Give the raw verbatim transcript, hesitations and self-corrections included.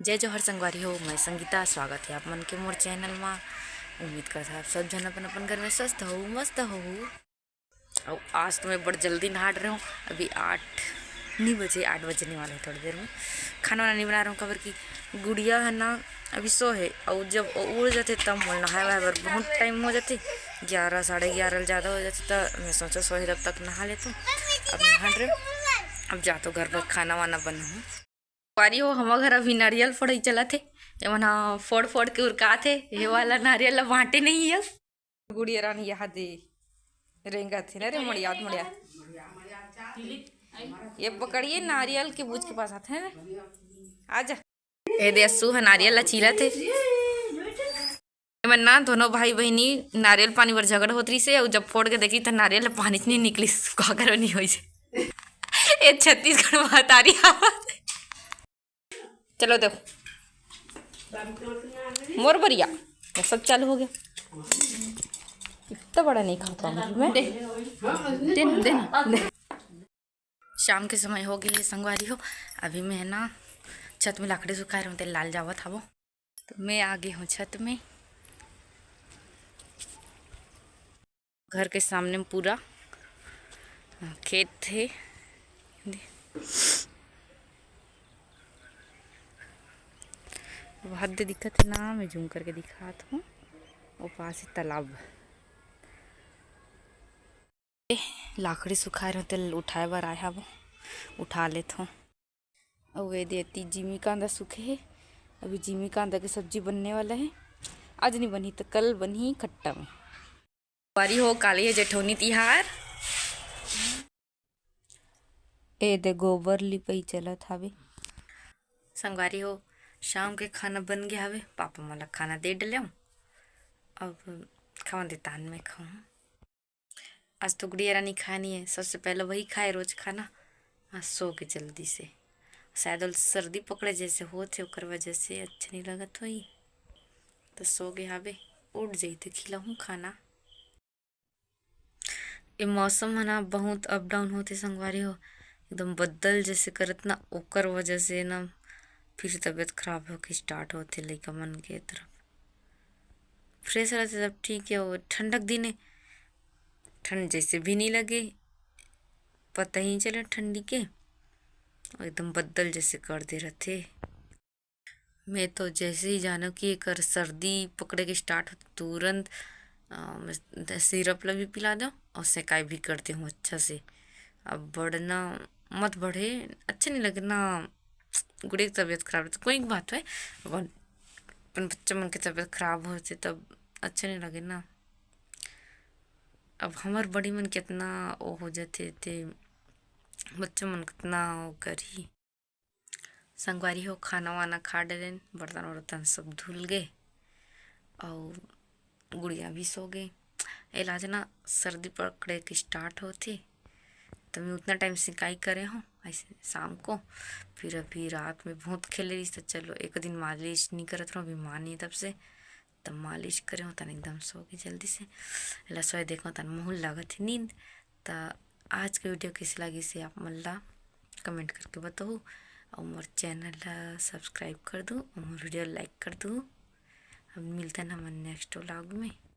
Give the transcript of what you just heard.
जय जोहार संगवारी हो, मैं संगीता, स्वागत है आप मन के मोर चैनल मा। उम्मीद करत हव आप सब झन अपन अपन घर में स्वस्थ हो, मस्त हो। अउ आज तो मैं बड़ जल्दी नहा डरे हूँ, अभी आठ नहीं बजे, आठ बजने वाला है थोड़ी देर में। खाना वाना नहीं बना रहा हूँ, काबर कि गुड़िया है ना, अभी सो है, अउ जब वो उड़ जाते तब मोला नहाए वाए बर बहुत टाइम हो जाते, ग्यारह, साढ़े ग्यारह ज़्यादा हो जाते, तो मैं सोचा सो है तब तक नहा लेता हूँ। अब नहा डरे हूँ, अब जातो घर पर खाना वाना बनाऊँ। संगवारी हो, हमर घर अभी नारियल फोड़ई चलत हे। एमन ह फोड़ फोड़ के उरकात हे। ये वाला नारियल ला बांटे नहीं है। गुड़िया रानी यहाँ दे रेंगत हे ना रे, मोड़ियात मोड़ियात। ये पकड़िए, नारियल के बूच के पास आते हैं ना। आजा। ए दे, अस्सू ह नारियल ला छीलत हे। एमन ना दोनों भाई बहिनी नारियल पानी बर झगड़ होत रहिसे, अउ जब फोड़ के देखी त नारियल ला पानी च नहीं निकलिस, का करो नहीं होइसे। ए छत्तीसगढ़ महतारी आवत। चलो दे मोर बरिया, ये सब चालू हो गया। इतना बड़ा नहीं खा पाऊंगी मैं। दे, दे ना, दे ना। शाम के समय हो गए हे संगवारी हो, अभी मैं ना छत में लाकड़ी सुखाए रहूँ, तेल लाल जावत हवो। तो मैं आ गई हूँ छत में। घर के सामने में पूरा, अ, खेत हे। बहुत दे दिखत हे ना, मैं जूम करके दिखात हूँ। वो पास ही तालाब। लाकड़ी सुखाए रहो, तेल उठाए बर आए हव, उठा लेत हूँ। अउ ये दे एती जिमी कांदा सूखे हे, अभी जिमी कांदा के सब्जी बनने वाला है। आज नहीं बनी तो कल बनही खट्टा में। संगवारी हो, काली है जेठौनी तिहार। ए दे गोबर लिपई चलत हावे। संगवारी हो, शाम के खाना बन गया हवे, पापा मन ला खाना दे डलेव। अब खावा दे तान में खाऊं। आज तो गुड़िया रानी खाए नहीं है, सबसे पहले वही खाए रोज खाना। आज सो के जल्दी से, शायद ओला सर्दी पकड़े जैसे होत हे, ओकर वजह से अच्छा नहीं लगत होही, तो सो गए हावे। उठ जाई तो खिलाहूँ खाना। ये मौसम है ना, बहुत अप डाउन होते संगवारी हो, एकदम बदल जैसे करत ना, ओकर वजह से ना फिर तबीयत खराब होके स्टार्ट होते लइका मन के तरफ। फ्रेश रहते तब ठीक है, वो ठंडक दिन है, ठंड जैसे भी नहीं लगे, पता ही नहीं चले ठंडी के, एकदम बदल जैसे कर दे रहते। मैं तो जैसे ही जानो कि एकर सर्दी पकड़े के स्टार्ट हो, तुरंत, अ, मैं द-, सिरप ला भी पिला दो और सेकाई भी कर दे हूँ अच्छा से। अब बढ़ना मत बढ़े, अच्छे नहीं लगे ना, गुड़े की तबीयत खराब रहती, कोई बात है, अपन, अपन बच्चा मन के तबीयत खराब होते तब अच्छे नहीं लगे ना। अब हमर बड़ी मन कितना वो हो जाते थे, बच्चा मन कितना वो करी। संगवारी हो, खाना वाना खा डरेन, बर्तन वर्तन सब धुल गए, अउ गुड़िया भी सो गए। इलाज ना सर्दी पकड़े के स्टार्ट होते, तो मैं उतना टाइम सिकाई करे हूँ ऐसे शाम को। फिर अभी रात में बहुत खेले रही, तो चलो एक दिन मालिश नहीं करत रहूँ, अभी मानी तब से, तब मालिश करे हूँ, तन एकदम सो गए जल्दी से। एला सोए देखो, तन मुँह लागत ही नींद। त आज के वीडियो कैसे लगी से आप मन ला कमेंट करके बताओ, और मोर चैनल ला सब्सक्राइब कर दो और मोर वीडियो लाइक कर दो। अब मिलते हैं हमन नेक्स्ट व्लॉग में।